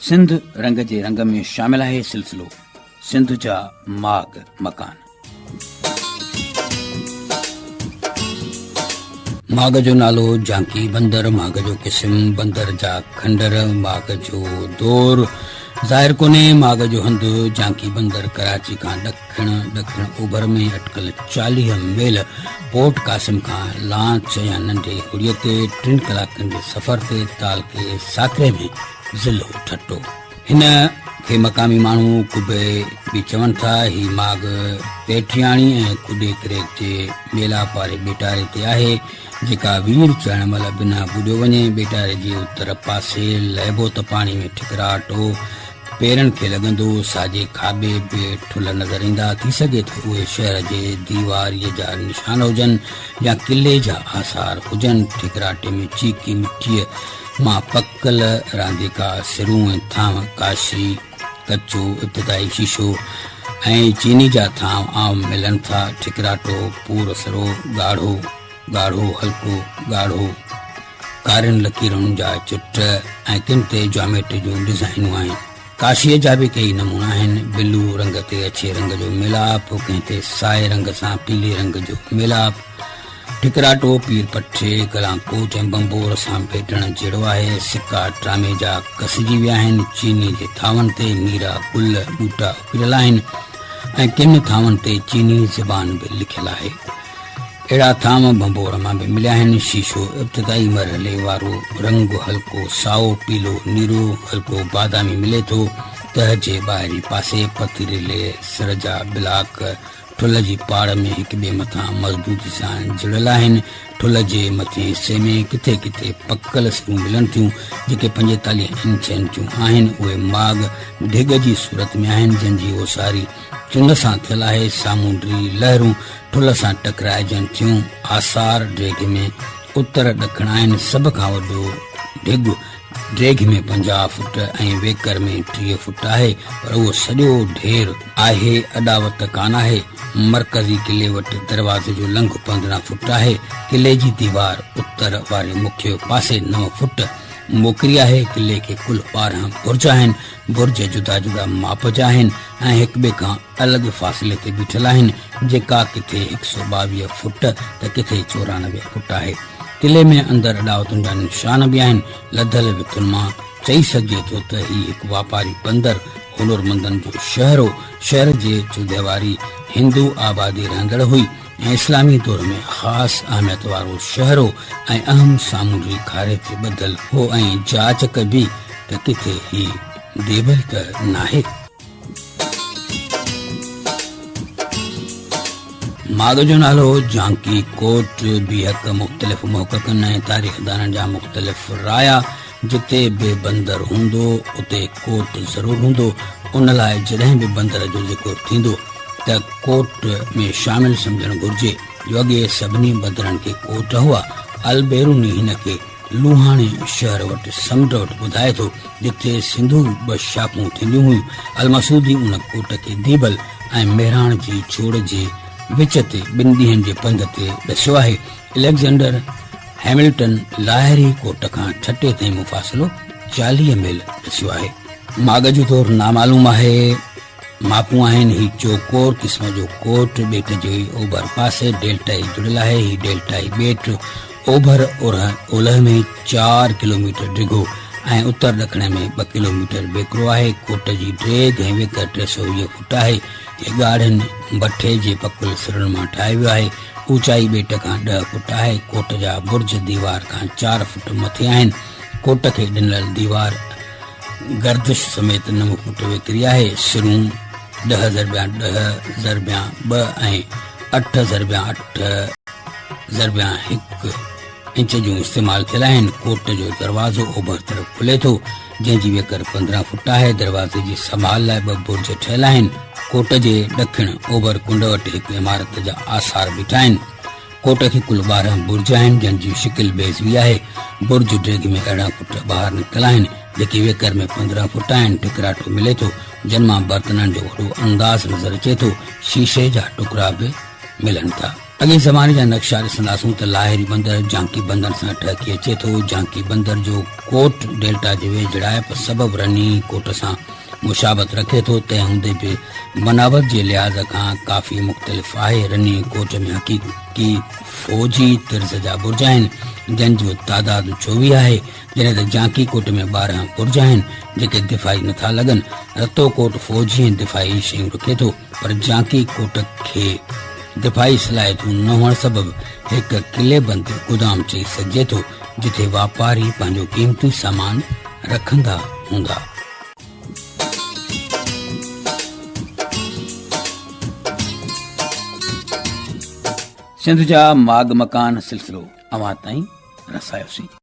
سنڌ رنگ جي رنگ ۾ شامل آهي سلسلو سنڌ جا ماڳ مڪان. ماڳ جو نالو جانڪي بندر، ماڳ جو قسم، بندر جا کنڊر، ماڳ جو دور ظاهر ڪونهي. ماڳ جو هنڌ جانڪي بندر ڪراچي کان ڏکڻ ڏکڻ اوڀر ۾ اٽڪل 40 ميل، پورٽ قاسم کان لانچ يا ننڍي هڙيء تي 3 ڪلاڪن جي سفر تي، تعلقي ساڪري ۾، ضلعو ٺٽو. هن کي مقامي ماڻهو قبي به چون ٿا. هي ماڳ پيٽياڻي ۽ ڪڏي ڪريڪ جي ميلاپ واري ٻيٽاري تي آهي، جيڪا وير چڙهڻ مهل بنهه ٻڏيو وڃي. ٻيٽاري جي اتر پاسي لهبو ته پاڻي ۾ ٺڪراٽو پيرن کي لڳندو. ساڄي کاٻي به ٺلهه نظر ايندا. ٿي سگهي ٿو اهي شهر جي ديواريء جا نشان هجن يا قلعي جا آثار هجن. ٺڪراٽي ۾ چيڪي مٽيء مان پڪل رانديڪا، سرون ۽ ٿانء، ڪاشي، ڪچو ابتدائي شيشو ۽ چيني جا ٿانء عام ملن ٿا. ٺڪراٽو پور سرو، ڳاڙهو، ڳاڙهو هلڪو ڳاڙهو، ڪارين لڪيرن جا چٽ ۽ ڪن تي جاميٽري جون ڊزائينون آهن. ڪاشيء جا به ڪيئي نمونا آهن. بلو رنگ تي اڇي رنگ جو ميلاپ، ڪنهن تي سائي رنگ سان پيلي رنگ جو ميلاپ. ٺڪراٽو پير پٺي، ڪلان ڪوٽ ۽ بنبور سان ڀيٽڻ جهڙو آهي. سڪا ٽرامي جا ڪسجي ويا آهن. چيني جي ٿانون تي نيرا گل ٻوٽا اڪريل آهن ۽ ڪن ٿانون تي چيني زبان به لکيل آهي. اهڙا ٿانو ڀنڀور مان به مليا آهن. شيشو ابتدائي مرحلي وارو رنگ هلڪو سائو، پيلو، نيرو، هلڪو بادامي ملي ٿو. تهه جي ٻاهرين پاسي پٿريلي سر جا بلاڪ ٺلهه جي پاڙ ۾ هڪ ٻئي مٿان مضبوطي سان جڙيل آهن. ٺلهه جي مٿين حصي ۾ ڪٿي ڪٿي پڪل سرون ملن ٿيون، جيڪي 45 انچن جون آهن. اهي ماڳ ڍڳ جي صورت ۾ آهن، جن جي اوساري چن سان ٿيل آهي. سامونڊي لهرون ٺلهه سان ٽڪرائجن ٿيون. آثار ڊيگهه ۾ اتر ڏکڻ آهن. سڀ کان وڏو ڍڳ ڊيگهه ۾ 50 فوٽ ۽ ويڪر ۾ 30 فوٽ آهي، پر اهو سڄو ڍير آهي، اڏاوت ڪانه آهي. مرڪزي قلعي وٽ دروازي جو لنگهه 15 فوٽ آهي. قلعي جي ديوار اتر واري مکيه پاسي 9 فوٽ موڪري آهي. قلعي کي ڪل 12 برج آهن. برج جدا جدا ماپ جا آهن ۽ هڪٻئي کان الڳ فاصلي تي بيٺل آهن، جيڪا ڪٿي 122 فوٽ ته ڪٿي 94 فوٽ آهي. قلعي ۾ اندر اڏاوتن جا نشان به آهن. لڌل وٿن مان چئي سگهجي ٿو ته هي هڪ واپاري بندر، هنرمندن جو شهر هو. شهر جي چوديواري هندو آبادي رهندڙ هئي ۽ اسلامي دور ۾ خاص اهميت وارو شهر هو ۽ اهم سامونڊي کاري تي ٻڌل هو ۽ جاچ ڪبي ته ڪٿي هي ديبل ته ناهي. ماڳ جو نالو جانڪي ڪوٽ بيهڪ مختلف محققن ۽ تاريخدانن جا مختلف رايا، جتي به بندر هوندو اتي ڪوٽ ضرور هوندو، ان لاء جڏهن به بندر جو ذڪر ٿيندو ته ڪوٽ ۾ شامل سمجهڻ گهرجي، جو اڳي سڀني بندرن کي ڪوٽ هئا. البيروني هن کي لوهاڻي شهر وٽ سمنڊ وٽ ٻڌائي ٿو، جتي سنڌو ٻه شاخون ٿينديون هيون. المسعودي ان ڪوٽ کي ديبل ۽ مهراڻ جي ڇوڙ جي وچ تي ٻن ڏينهن جي پنڌ تي ڏسيو آهي. اليگزينڊر هئملٽن لاهري ڪوٽ کان ٺٽي تائين مفاصلو 40 ميل ڏسيو آهي. ماڳ جو دور نامعلوم آهي. ماپون آهن. هي چوڪور قسم جو ڪوٽ ٻيٽ جي اوڀر پاسي ڊيلٽائي جڙيل آهي. هي ڊيلٽائي ٻيٽ اوڀر اولهه ۾ 4 ڪلوميٽر ڊگهو ۽ اتر ڏکڻ ۾ 2 ڪلوميٽر ويڪرو آهي. ڪوٽ جي ڊيگهه ۽ ويڪر 320 فوٽ آهي. هي ڳاڙهن بٺي جي پڪل سرن مان ٺاهيو ويو آهي. اوچائي ٻيٽ کان 10 فوٽ آهي. ڪوٽ جا برج ديوار کان 4 فوٽ مٿي آهن. ڪوٽ کي ڏنل ديوار گردش سميت 9 فوٽ ويڪري آهي. سرون 10 ضربيان 10 ضربيان 2 ۽ 8 ضربيان 8 ضربيان 1 انچ جون استعمال ٿيل آهن. ڪوٽ جو دروازو اوڀر طرف کلي ٿو، جنهن جي ويڪر 15 فوٽ آهي. دروازي جي سنڀال لاء ٻه برج ٺهيل آهن. ڪوٽ جي ڏکڻ اوڀر ڪنڊ وٽ هڪ عمارت جا آثار بيٺا آهن. ڪوٽ کي ڪل 12 برج آهن، جن جي شڪل بيضوي آهي. برج ڊيگهه ۾ 18 فوٽ ٻاهر نڪتل آهن، جيڪي ويڪر ۾ 15 فوٽ آهن. ٺڪراٺو ملي ٿو، جن مان برتنن جو وڏو انداز نظر اچي ٿو. شيشي جا ٽڪرا به ملن ٿا. اڳئين زماني جا نقشا ڏسنداسون ته لاهري بندر جانڪي بندر سان ٺهڪي اچي ٿو. جانڪي بندر جو ڪوٽ ڊيلٽا جي ويجهڙائپ سبب رني ڪوٽ سان مشابهت رکي ٿو، تنهن هوندي به بناوت جي لحاظ کان ڪافي مختلف آهي. رني ڪوٽ ۾ حقيقي فوجي طرز جا برج آهن، جن جو تعداد 24 آهي، جڏهن ته جانڪي ڪوٽ ۾ 12 برج آهن، جيڪي دفاعي نٿا لڳن. رتو ڪوٽ فوجي ۽ دفاعي شيون رکي ٿو، پر جانڪي ڪوٽ کي دفاعي صلاحيتون نه هئڻ سبب هڪ قلعي بند گدام چئي سگهجي ٿو، جتي واپاري پنهنجو قيمتي سامان رکندا هوندا. سنڌ جا ماڳ مڪان سلسلو اوهان تائين رسايوسين.